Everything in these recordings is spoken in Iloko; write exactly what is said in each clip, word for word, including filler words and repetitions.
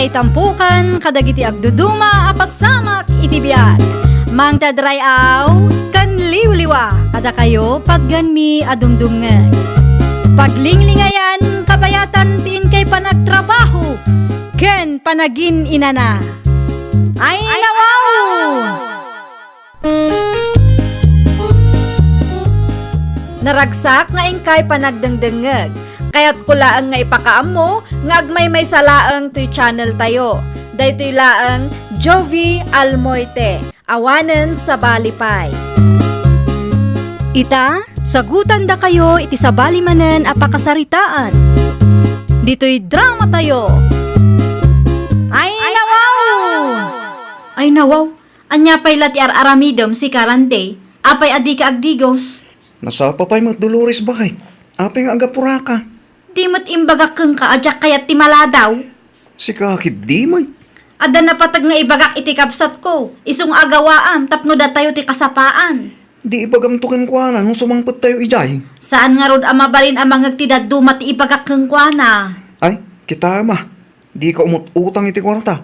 Itampukan kadagiti agduduma a pasamak iti biag. Mangted ray-aw ken liwliwa kadakayo patganmi a dumdumngeg. Paglinglingayan kabayatan ti inkay panagtrabaho ken panagin-inana. Ay, nawaw! Naragsak nga inkay panagdengdengngeg. Kayatko laeng nga ipakaammo nga agmaymaysa laeng toy channel tayo. Daytoy laeng Jovie Almoite, awanen sabali pay. Ita, sagutandakayo iti sabali manen a pakasaritaan. Ditoy drama tayo. Ay, nawaw! Ay, nawaw! Ania pay la ti ar-aramidem, sika Randy? Apay a dika agdigos? Nasapa pay met, Dolores, baket? Apay nga agapuraka? Di met imbagak kenka a diak kayat ti maladaw? Sika ketdi met. Adda napateg nga ibagak iti kabsatko, isu nga agawaam tapno datayo ti kasapaan. Di ibagamto kenkuana no sumangpettayo idiay? Saan ngarud a mabalin a mangngeg ti dadduma ti ibagak kenkuana. Ay, kitaem a, dika umut-utang iti kuarta.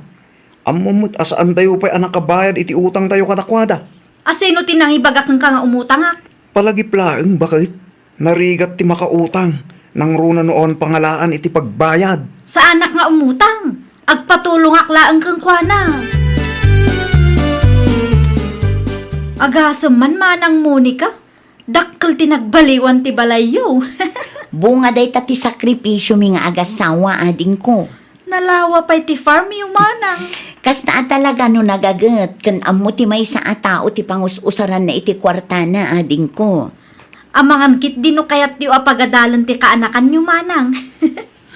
Ammom met a saantayo pay a nakabayad iti utangtayo kadakuada. A sino ti nangibaga kenka nga umutangak? Palagip laeng, baket. Narigat ti makautang, nangruna no awan pangalaan iti pagbayad. Saanak nga umutang. Agpatulongak laeng kenkuana. Agasem man, Manang Monica. Dakkel ti nagbaliwan ti balayyo. Bunga dayta ti sakripisiomi nga agasawa, adingko. Nalawa pay ti farmyo, Manang. Kasta a talaga no nagaget ken ammo ti maysa a tao ti pangus-usaranna iti kuartana, adingko. Amangan ketdi no kayatyo a pagadalen ti kaanakanyo, Manang.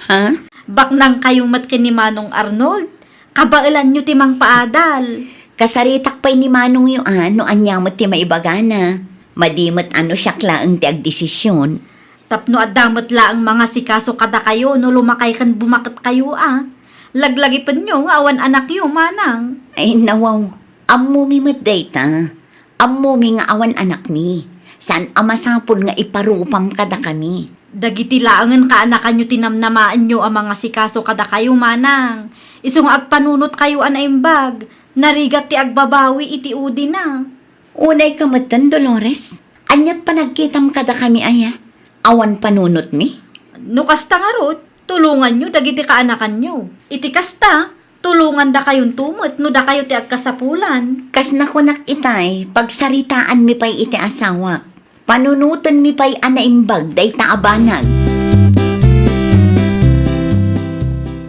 Ha? Baknangkayo met ken ni Manong Arnold. Kabaelanyo ti mangpaadal. Kasaritak pay ni manongyo a no ania met ti maibagana. Madi met a no siak laeng ti agdesisyon. Tapno adda met laeng mangasikaso kadakayo no lumakay ken bumaketkayo a. Laglagipenyo nga awan anakyo, Manang. Ay, nawaw. Ammomi met dayta. Ammomi nga awan anakmi. Saan a masapul nga iparupam kadakami. Dagiti laengen kaanakanyo ti namnamaenyo a mangasikaso kadakayo, Manang. Isu nga agpanunotkayo a naimbag, narigat ti agbabawi iti udina. Unayka metten, Dolores. Aniat panagkitam kadakami aya? Awan panunotmi? No kasta ngarud, tulonganyo dagiti kaanakanyo. Iti kasta, tulongandakayonto met no dakayo ti agkasapulan. Kas nakunak itay, pagsaritaanmi pay iti asawak. Panunotenmi pay a naimbag dayta a banag.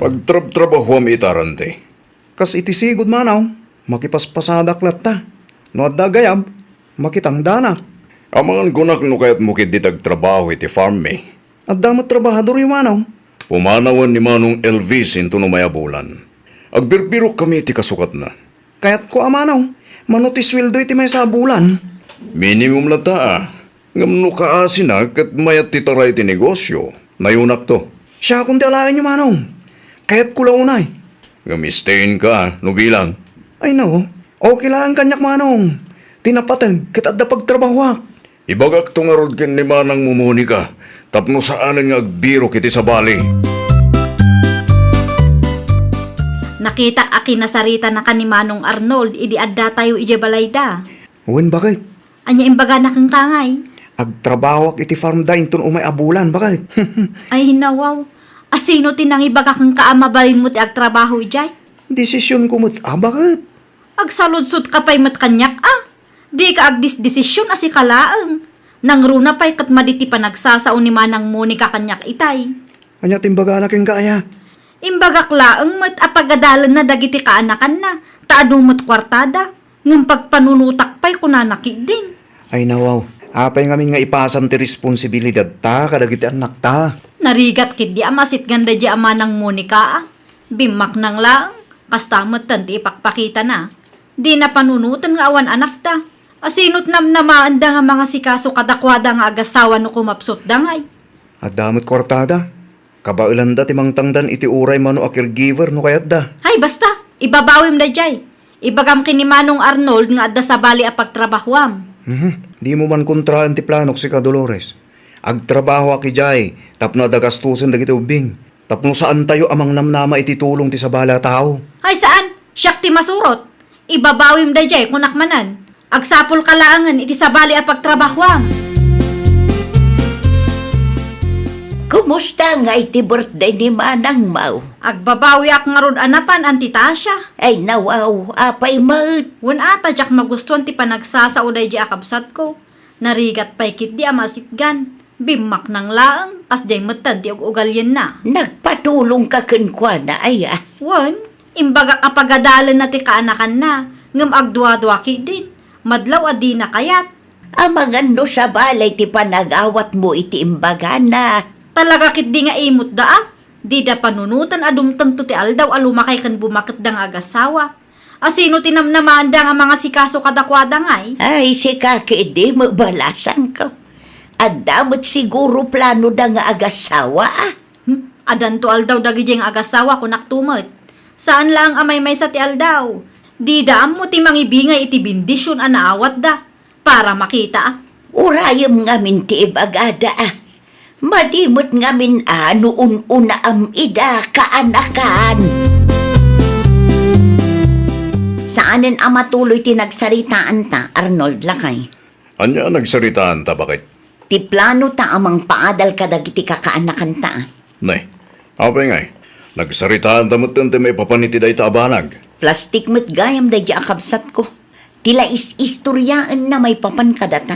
Pagtrabtrabahuam ita, Randy. Kas iti sigud, Manong, makipaspasadak latta. No adda gayam, makitangdanak. Amangan kunak no kayatmo ketdi ti agtrabaho iti farmmi. Adda met trabahadoryo, Manong. Pumanawen ni Manong Elvis inton umay a bulan. Agbirbirokkami iti kasukatna. Kayatko a, Manong, mano ti sueldo iti maysa a bulan? Minimum latta a. Ngem no kaasina ket mayat ti taray ti negosyo, nayonakto. Siakon ti alaenyo, Manong. Kayatko la unay. Ngem stay in ka, no bilang. Ay, no. Okay laeng kaniak, Manong. Ti napateg ket adda pagtrabahoak. Ibagakto ngarud ken ni Manangmo Monica tapno saanen nga agbirok iti sabali. Nakitak a kinasaritanaka ni Manong Arnold idi addatayo idiay balayda. Wen, baket. Ania imbagana kenka ngay? Agtrabahoak iti farm da inton umay a bulan, baket. Ay, nawaw. Asino ti nangibaga kenka a mabalinmo ti agtrabaho idiay? Desisionko met a, baket. Agsaludsodka pay met kaniak a. Dika agdisdesision a sika laeng. Nangruna pay ket madi ti panagsasao ni Manang Monica kaniak itay. Ania ti imbagana kenka aya? Imbagak laeng met a pagadalenna dagiti kaanakanna, ta adu met kuartada, ngem pagpanunotak pay kunana ketdin. Ay nawaw, apay ngamin nga ipasam ti responsibilidadta kadagiti annakta? Narigat ketdi a masitgan daydiay a Manang Monica a. Bimmaknang laeng, kasta metten ti ipakpakitana. Dina panunoten nga awan anakda. Asino ti namnamaenda nga mangasikaso kadakuada nga agasawa no kumapsutda ngay? Adda met kuartada. Kabaelanda ti mangtangdan iti uray mano a caregiver no kayatda. Ay, basta! Ibabawim daydiay. Ibagam ken ni Manong Arnold nga adda sabali a pagtrabahoam. Mhm. Dimo man kontraen ti planok, sika, Dolores. Agtrabahoak idiay tapno adda gastosen dagiti ubbing. Tapno saantayo a mangnamnama iti tulong ti sabali a tao. Ay, saan? Siak ti masurot. Ibabawim daydiay, kunak manen. Agsapulka laengen iti sabali a pagtrabahuam. Kumusta ngay ti birthday ni manangmo? Agbabawiak ngarud a napan, Auntie Tasha. Ay, nawaw, apay met? Wen a, ta diak magustuan ti panagsasao daydiay a kabsatko. Narigat pay ketdi a masitgan. Bimmaknang laeng, kasdiay metten ti ug-ugalyenna. Nagpatulongka kenkuana, aya? Wen, imbagak a pagadalenna ti kaanakanna, ngem agduadua ketdin. Madlaw a dina kayat. Amangan no sabali ti panagawatmo iti imbagana. Talaga ketdi nga imutda a. Dida panunoten a dumtengto ti aldaw a lumakay ken bumaketda nga agassawa. Asino ti namnamaanda nga mangasikaso kadakuada ngay? Ay, sika ketdi, mabalasanko. Adda met siguro planoda nga agassawa, a? Hmm? Adanto aldaw dagidiay nga agassawa, kunakto met. Saan laeng a maymaysa ti aldaw. Dida ammo ti mangibingay iti bendision a naawatda. Para makita, a. Urayem ngamin ti ibagada, a. Madi met ngamin a no un-unaam ida, kaanakan. Saanen a matuloy ti nagsaritaanta, Arnold, lakay. Ania a nagsaritaanta, baket? Ti planota a mangpaadal kadagiti kakaanakanta, a. Ne, apay ngay? Nagsaritaanta metten ti maipapan iti dayta a banag. Plastik met gayam daydiay a kabsatko. Ti la is-istoriaenna maipapan kadata.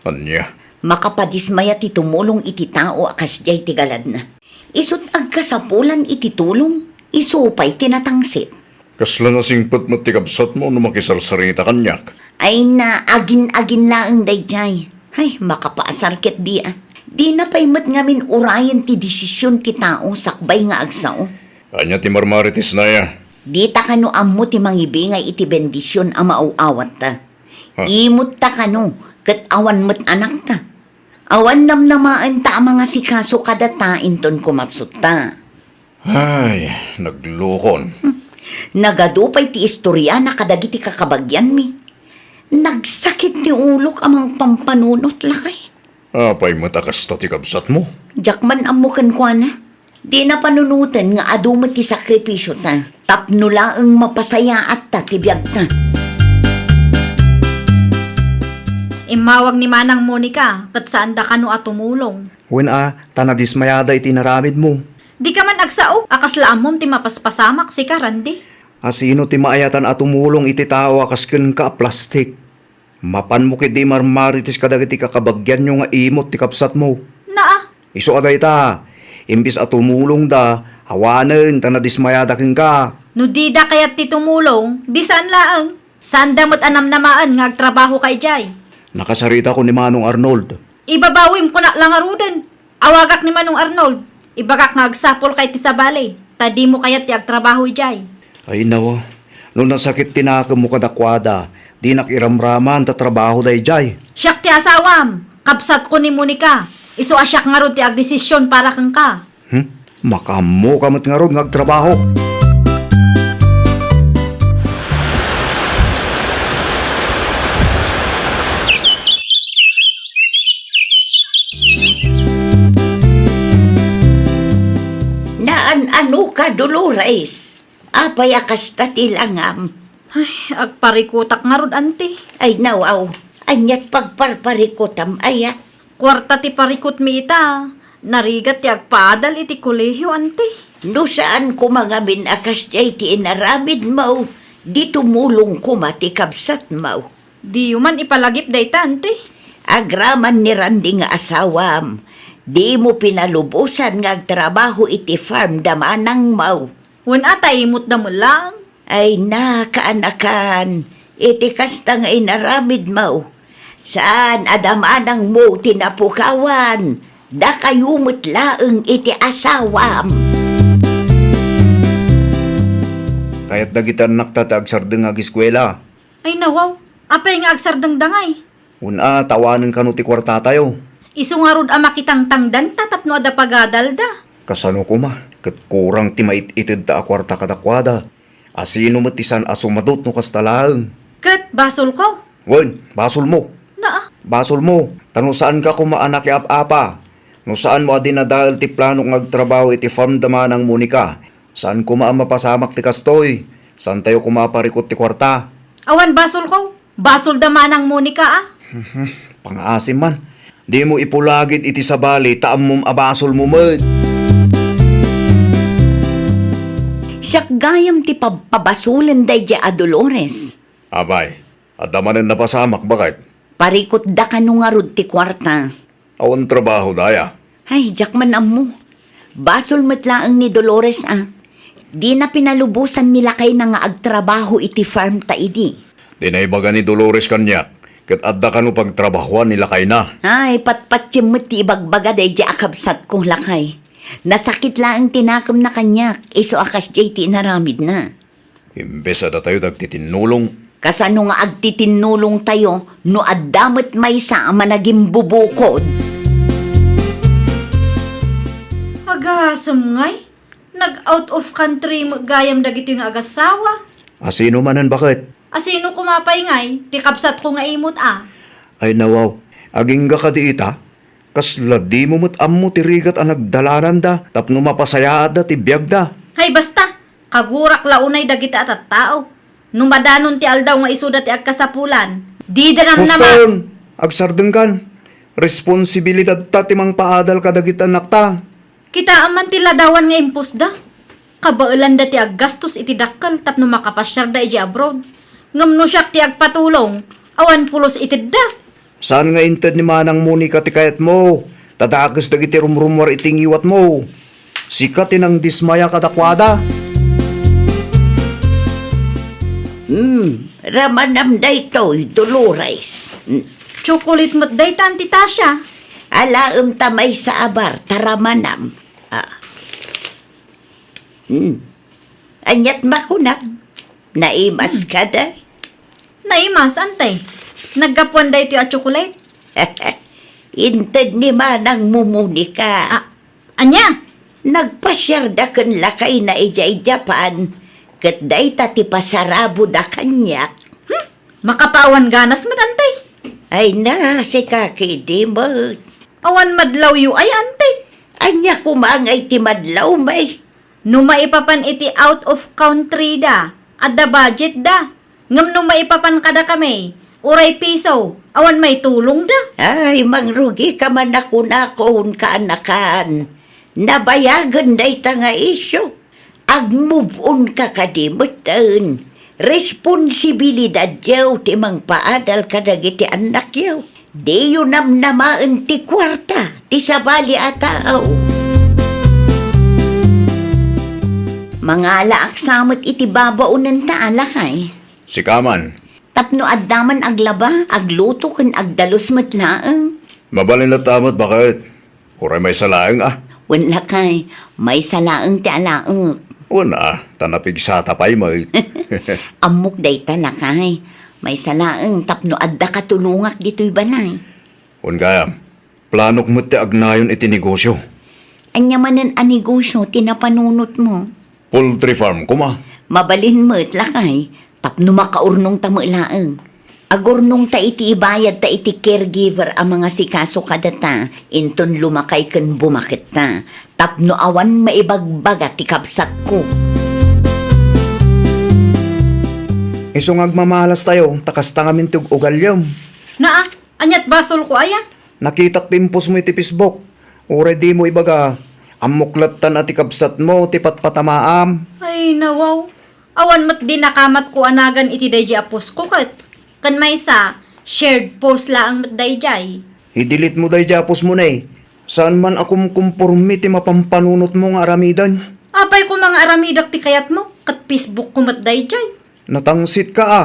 Ania? Makapadismaya ti tumulong iti tao a kasdiay ti galadna. Isut' agkasapulan iti tulong, isu pay ti natangsit. Kasla nasingpet met ti kabsatmo no makisarsarita kaniak. Ay na, agin-agin laeng daydiay. Ay, makapaasar ketdi, a. Dina pay met ngamin urayen ti desisyon ti tao sakbay nga agsao. Ania ti marmarites, Naya? Dita kano ammo ti mangibingay iti bendisyon a maaw-awatta. Ha? Imutta kano, ket awan met anakta. Awan namnamaenta a mangasikaso kadata inton kumapsutta. Ay, naglukon. Hmm. Nagadu pay ti istoriana kadagiti kakabagianmi. Nagsakit ti ulok a mangpampanunot, lakay. Apay met a kasta ti kabsatmo? Diak man ammo kenkuana. Dina panunoten nga adu met ti sakripisiota tapno laeng mapasayaatta ti biagta. Immawag ni Manang Monica ket saanda kano a tumulong. Wen a, ta nadismayada iti inaramidmo. Dika man agsao a kasla ammom ti mapaspasamak, sika, Randy. Asino ti maayatan a tumulong iti tao a kas kenka a plastik? Mapanmo ketdi marmarites kadagiti kakabagianyo nga imut ti kabsatmo. Naa. Isu a dayta, imbes a tumulongda, awanen ta nadismayada kenka. No dida kayat ti tumulong, di saan laeng. Saanda met a namnamaen nga agtrabahoka idiay. Nakasaritak ni Manong Arnold. Ibabawim, kunak la ngaruden. Awagak ni Manong Arnold. Ibagak nga agsapulka iti sabali, ta dimo kayat ti agtrabaho idiay. Ay, nawa. No nasakit ti nakemmo kadakuada, dinak iramraman ta trabaho daydiay. Siak ti asawam. Kabsatko ni Monica. Isu a siak ngarud ti agdesisyon para kenka. Hmm? Makaammoka met ngarud nga agtrabaho. Naan-anoka, Dolores? Apay a kasta ti langam? Ay, agparikutak ngarud, anti. Ay, nawaw. Aniat pagparparikutam, aya? Kuarta ti parikutmi ita. Narigat ti agpaadal iti kolehio, anti. No saan koma ngamin a kasdiay ti inaramidmo, di tumulong koma ti kabsatmo. Diyo man ipalagip dayta, anti. Agraman ni Randy nga asawam, dimo pinalubosan nga agtrabaho iti farm da manangmo. Wen a, ta imutda met laeng. Ay na, kaanakan, iti kasta nga inaramidmo, saan a da manangmo ti napukawan, dakayo met laeng iti asawam. Kayat dagiti annakta ti agsardeng nga ageskuela. Ay, nawaw, apay nga agsardengda ngay? Wen a, ta awanen kano ti kuartatayo. Isu ngarud a makitangtangdanta tapno adda pagadalda. Kasano koma, ket kurang ti mait-itedta a kuarta kadakuada. Asino met ti saan a sumadot no kasta laeng? Ket basolko? Wen, basolmo. Naa. Basolmo, ta no saanka koma a nakiap-apa, No saanmo a dinadael ti planok nga agtrabaho iti farm da Manang Monica, saan koma a mapasamak ti kastoy. Saantayo koma a parikut ti kuarta. Awan basolko. Basol da Manang Monica, a. Mhm. Pangaasim man. Dimo ipulagid iti sabali ta ammom a basolmo met. Siak gayam ti pabpabasolen daydiay a Dolores. Apay, adda manen napasamak, baket? Parikutda kano ngarud ti kuarta. Awan trabaho daya. Ay, diak man ammo. Basol met laeng ni Dolores, a. Dina pinalubosan ni lakayna nga agtrabaho iti farm ta idi. Di naibaga ni Dolores kaniak, ket adda kano pagtrabahoan ni lakayna. Ay, patpatiem met ti ibagbaga daydiay a kabsatko, lakay. Nasakit laeng ti nakemna kaniak, isu a kasdiay ti inaramidna. Imbes a datayo ti agtitinnulong. Kasano nga agtitinnulongtayo no adda met maysa a managimbubukod? Agasem ngay, nag-out of country met gayam dagitoy nga agasawa. Asino manen, baket? Asino koma pay ngay, ti kabsatko nga imut, a? Ay, nawaw. Agingga kadi ita? Kasla dimo met ammo ti rigat a nagdalananda tapno mapasayaatda ti biagda. Hay, basta! Kagurak la unay dagiti a tattao. No madanon ti aldaw nga isuda ti agkasapulan, dida namnama. Huston! Agsardengkan! Responsibilidadta ti mangpaadal kadagiti annakta. Kitaem man ti ladawan nga impusda. Kabaelanda ti aggastos iti dakkel tapno makapasiarda idiay abroad. Ngem no siak ti agpatulong, awan pulos itedda. Saan nga inted ni Manang Monica ti kayatmo, ta dakes dagiti rumrumuar iti ngiwatmo. Sika ti nangdismaya kadakuada. Hmm, ramanam daytoy, Dolores. Hmm. Chocolate met dayta, Auntie Tasha. Alaem ta maysa a bar, ta ramanam. Ah. Hmm. Aniat makunam? Naimas Hmm. ka, day? Naimas, Auntie. Naggapuan daytoy a chocolate? Inted ni Manang Monica. Ah, ania? Nagpasiarda ken lakayna idiay Japan, ket dayta ti pasaraboda kaniak. Hmm? Makapaawan ganas met, Auntie. Ay na, sika kadi met. Awan madlawyo ay, Auntie. Ania koma ngay ti madlawmi? No maipapan iti out of country da, adda budget da. Ngem no maipapan kadakami, uray piso, awan maitulongda. Ay, mangrugika man a kunakon, kaanakan. Nabayagen dayta nga isyu. Agmove on ka kadi metten. Responsibilidadyo ti mangpaadal kadagiti annakyo. Diyo namnamaen ti kuarta ti sabali a tao. Mangalaak sa met iti babaonenta a lakay. Sika man. Tapno adda man aglaba, agluto ken agdalus met laeng. Mabalin latta met, baket? Uray maysa laeng, a? Wen lakay, maysa laeng ti alaek. Wen, a, ta napigsata pay met. Ammok dayta, lakay. Maysa laeng tapno adda katulongak ditoy balay. Wen gayam, planok met ti agnayon iti negosyo. Ania manen a negosyo ti napanunotmo? Poultry farm koma. Mabalin met, lakay, tapno makaurnongta met laeng. Agurnongta iti ibayadta iti caregiver a mangasikaso kadata, inton lumakay ken bumaketta, tapno awan maibagbaga ti kabsatko. Isu nga agmamalastayo, ta kasta ngamin ti ug-ugalyom. Naa, aniat basolko aya? Nakitak ti impostmo iti Facebook. Uray dimo ibaga, ammok lattan a ti kabsatmo ti patpatamaam. Ay, nawaw. Awan met di nakamatko a nagan iti daydiay a postko ket. Ken maysa, shared post laeng met daydiay. I-delete mo daydiay a postmo ne. Saan man a kumkumpormi ti mapampanunotmo nga aramiden. Apay koma nga aramidak ti kayatmo, ket Facebook ko met daydiay. Natangsit ka a.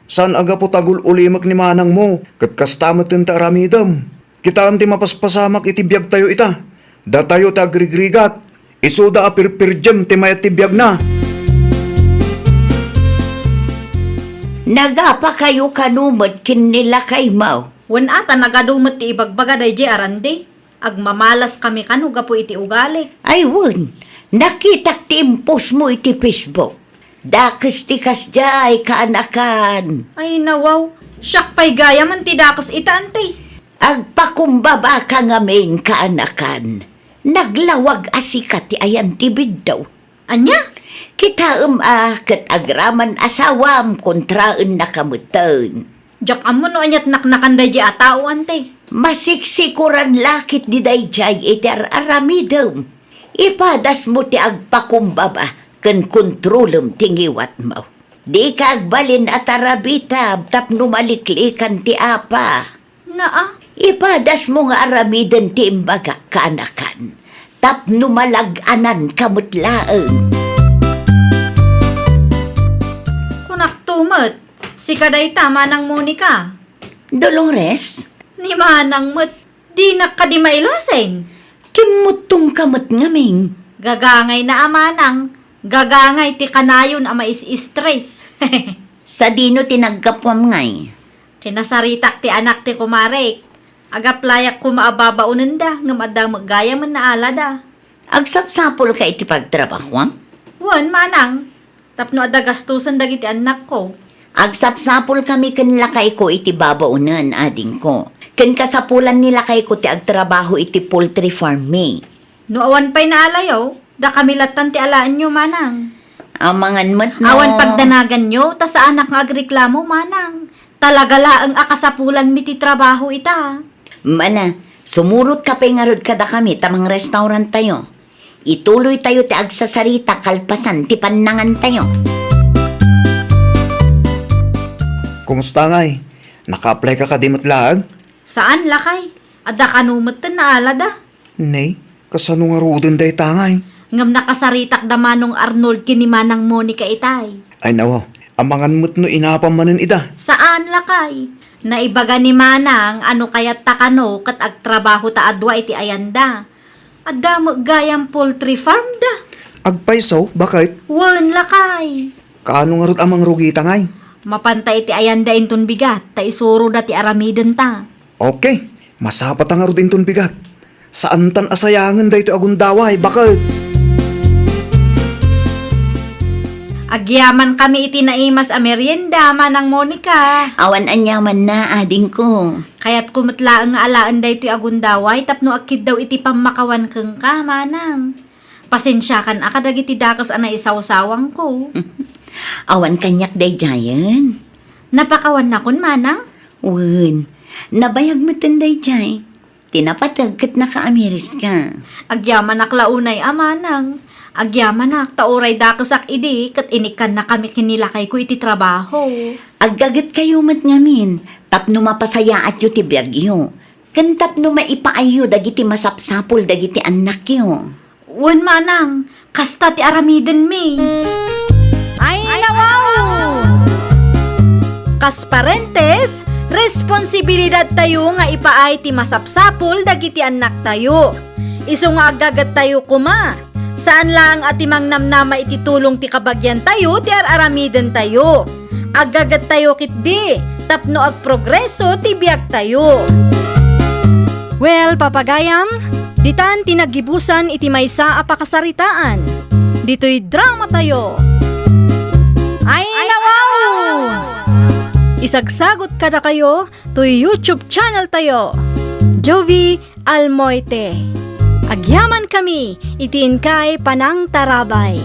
Saan a gapu ta agul-ulimek ni manangmo, ket kasta met ti aramidem. Kitaem ti mapaspasamak iti biagtayo ita. Datayo ti agrigrigat. Isuda a pirpirdiem ti mayat ti biagna. Nagapakayo kano met ken ni lakaymo? Wen a, ta nagadu met ti ibagbaga daydiay a randi. Agmamalaskami kano gapu iti ugali. Ay wen, nakitak ti impostmo iti Facebook. Dakes ti kasdiay, kaanakan. Ay, nawaw. Siak pay gayam ti dakes ita, anti. Agpakumbabaka ngamin, kaanakan. Naglawag a sika ti ayan ti biddaw. Ania? Kitaem a ket agraman asawam kontraennaka metten. Diak ammo no aniat naknakan daydiay a tao, ante. Masiksikuran la ketdi daydiay iti ar-aramidem. Ipadasmo ti agpakumbaba ken kontrolem ti ngiwatmo. Dika agbalin a tarabitab tapno maliklikan ti apa. Naa. Ipadasmo nga aramiden ti imbagak, kaanakan, tapno malag-ananka met laeng. Kunakto met, sika dayta, Manang Monica. Dolores? Ni Manang met, dinak kadi mailasin. Kimmuttongka met ngamin. Gagangay na a manang, gagangay ti kanayon a mais-stress. Sadino ti naggapuam ngay? Kinasaritak ti anak ti kumarek. Agaplayak koma a babaonenda, ngem adda met gayamen naalada. Agsapsapulka iti pagtrabahuam? Wen, manang. Tapno adda gastusen dagiti annakko. Agsapsapulkami ken lakayko iti babaonen, adingko. Ken kasapulan ni lakayko ti agtrabaho iti poultry farm mi. No awan pay naalayo, dakami lattan ti alaenyo, manang. Amangan met no. Awan pagdanaganyo, ta saanak nga agreklamo, manang. Talaga laeng a kasapulanmi ti trabaho ita. Mana, sumurotka pay ngarud kadakami ta mangrestauranttayo. Ituloytayo ti agsasarita kalpasan ti pannangantayo. Kumusta ngay? Naka-apply ka kadi met laeng? Saan, lakay. Adda kano metten naalada. Nay, kasano ngaruden dayta ngay? Ngem nakasaritak da Manong Arnold ken ni Manang Monica itay. Ay, nawa, amangan met no inapam manen ida. Saan, lakay. Naibaga ni Manang a no kayatta kano ket agtrabaho ta a dua iti ayanda. Adda met gayam poultry farm da. Agpayso, baket? Wen, lakay. Kaano ngarud a mangrugita ngay? Mapanta iti ayanda inton bigat, ta isuroda ti aramidenta. Okay, masapata ngarud inton bigat. Saantan a sayangen daytoy a gundaway, baket? Agyamankami iti naimas a merienda, Manang Monica. Awan aniamanna, adingko. Kayatko met laeng nga alaen daytoy a gundaway tapno agkiddaw iti pammakawan kenka, manang. Pasensiakan a kadagiti dakes a naisawsawangko. Awan kaniak daydiayen. Napakawannakon, manang? Wen, nabayag metten daydiay. Ti napateg ket nakaamiriska. Agyamanak la unay a manang. Agyamanak ta uray dakesak idi ket inikkannakami ken ni lakayko iti trabaho. Aggagetkayo met ngamin tapno mapasayaatyo ti biagyo ken tapno maipaayyo dagiti masapsapul dagiti annakyo. Wen manang, kasta ti aramidenmi. Ay, nawaw! Kas parentes, responsibilidadtayo nga ipaay ti masapsapul dagiti annaktayo. Isu nga aggagettayo koma, saan laeng a ti mangnamnama iti tulong ti kabagiantayo ti ar-aramidentayo. Aggagettayo ketdi tapno agprogreso ti biagtayo. Well, papagayam, ditan ti naggibusan iti maysa a pakasaritaan. Ditoy dramatayo. Ay, nawaw! Isagsagot kadakayo toy YouTube channel tayo, Jovie Almoite. Agyamankami iti inkay panangtarabay.